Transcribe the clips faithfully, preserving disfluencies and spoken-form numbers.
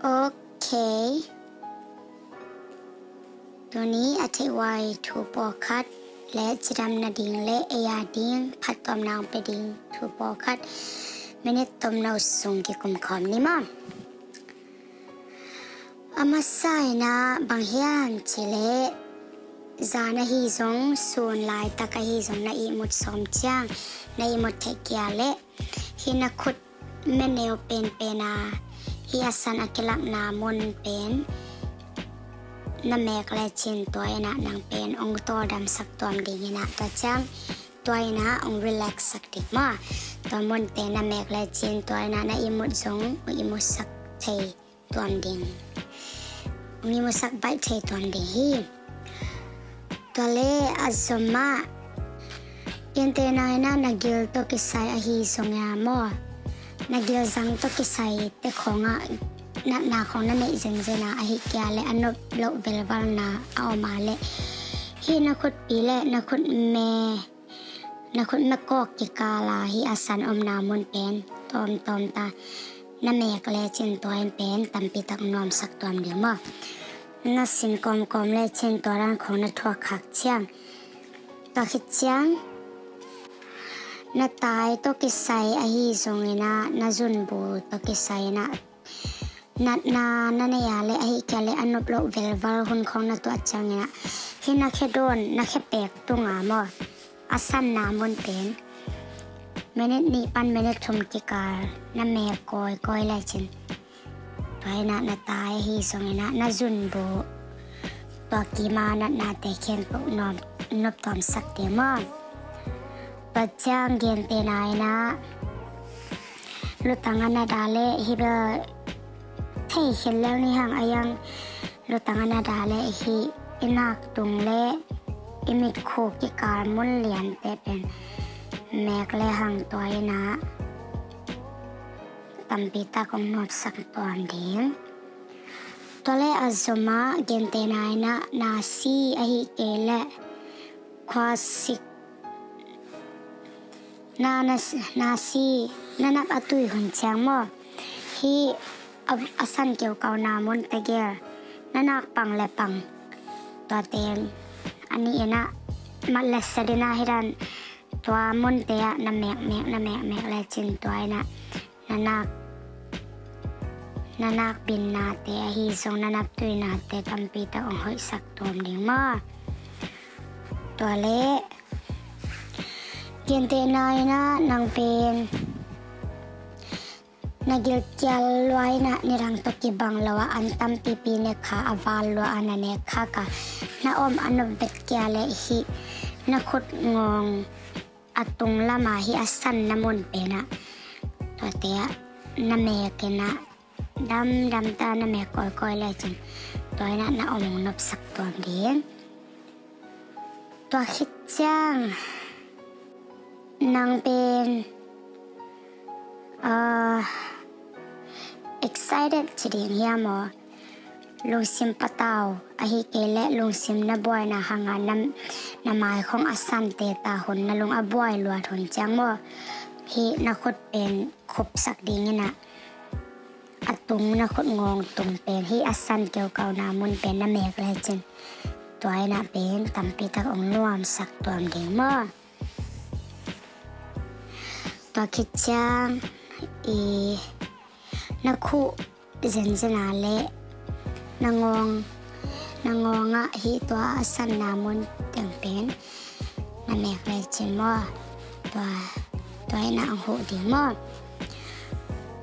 Ok. Tuni a theihhuai thu pawlkhat le cidam nading le ei a ding phattuamna hong pia ding thu pawlkhat minit tomno sung kikum khawm ni maw? A masa in ah bang hiam cih leh zan ahi zong, sun laitak ahi zong, na ihmut sawm ciang na ihmut theih kia leh hih na khut meneu penpen a hih a san a kilakna mun pen na mek lecin tua in ah nang pen hong tawldamsak tuam ding in ah, tua ciang tua in ah hong relax sak ding maw? Tua munte na mek lecin tua in ah na ihmut zong hong ihmutsak thei tuam ding, hong ihmutsak baih thei tuam ding hi. Tua le a zom ah, gentehna in ah na gil tawh kisai ahi zong a maw, na gilzang tawh kisai te khawng ah natna khawng na neih zenzen a, ahih kei leh a nop loh velvalna a om a leh hih na khutpi le na khutme, na khutme kawk kikal a hih a san omna mun pen tawmtawm ta na mek lecin tua in pen tampi tak nuamsak tuam ding maw? Na sin kawmkawm lecin tua dan khawng na thuak khak ciang, tua khit ciang na tai tawh kisai ahi zong in ah, na zunbu tawh kisai in ah, natna na nei a leh ahih kei leh a nop loh velval hun khawng na tuah ciang in ah, hih na khe dawn, na khe pek tung a maw, a sanna mun pen minit nih pan minit thum kikal na mek kawikawi lecin tua in ah na tai ahi zong in ah, na zunbu, tua kim a natnate khempeuh nuam, nop tuamsak ding maw? Tua ciang gentehna in ah lutang a nat a leh, hih bel thei khin lel ni hang a, a yang lutang a nat a leh hih i nak tung le i mitkhu kikal mun liante pen mek le hang tua in ah tampi tak hong nuamsak tuam ding. Tua le a zom ah gentehna in ah nasi ahih kei leh khuasik na, na, nasi na nap a tui hun ciang maw, hih a, a san keukauna mun tegel na nak pang le pang, tua teng a nih in ah mat le sa ding a, hih dan tua munte ah na mekmek, na mekmek lecin tua in ah na nak, na nak binnate ahi zong, na nap tuinate tampi tak hong hoihsak tuam ding maw? Tua le gentehna in ah nang pen na gilkial lua in ah nidang tawh kibang lo a an tampipi ne kha, a val lua a na nek khak a, na om a nop vet kia leh hih na khut ngawng a tung lam a hih a sanna mun pen ah, tuate ah na mek in ah damdam ta na mek kawikawi lecin tua in ah na om hong nopsak tuam ding. Tua khit ciang nang pen, ah, excited ci ding hiam aw, lungsim patau ahih kei leh lungsim na buaina hang a na, na mai khawng a sante ta hun, na lung a buai luat hun ciang maw, hih na khut pen khupsak ding in ah, a tung, na khut ngawng tung pen, hih a san keukauna mun pen na mek lecin tua in ah pen tampi tak hong nuamsak tuam ding maw? Tua khit ciang i na khuh zenzen a leh na ngawng, na ngawng ah hih tua a sanna mun teng pen na mek lecin maw, tua, tua in ah hong huh ding maw?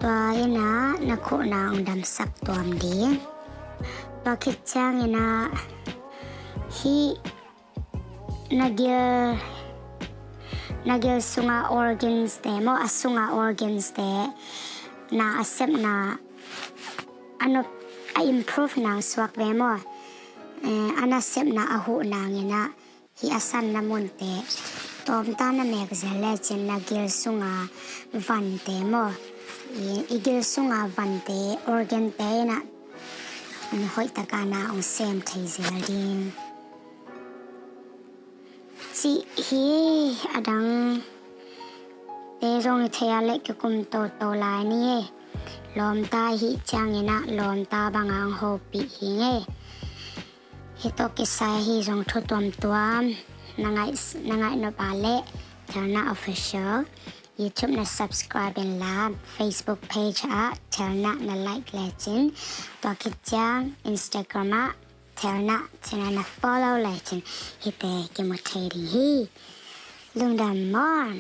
Tua in ah na khuhna hong damsak tuam ding. Tua khit ciang in ah hih na gil, na gil sunga organs te maw, a sunga organs te na a sepna a nop, a improve nang suak ve maw? Eh, a nasepna a huh nang in ah hih a sanna munte tawmta na mek zel lecin na gil sunga vante maw, i, i gil sunga vante, organte in ah hoih taka na hong sem thei zel ding. Cih hi. A dangte zong i thei a leh kikum toto lai ni e. lawmta hih ciangin ah lawmta bangah ang hopih hi ngei. Hih tawh kisai ahi zong thu tuamtuam na ngaih, na ngaih nop a leh Thelna Official YouTube na subscribe inla, Facebook page ah Thelna na like lecin, tua khit ciang Instagram ah Thelna cina na follow lecin, hihte kimu thei ding hi. Lungdam maw.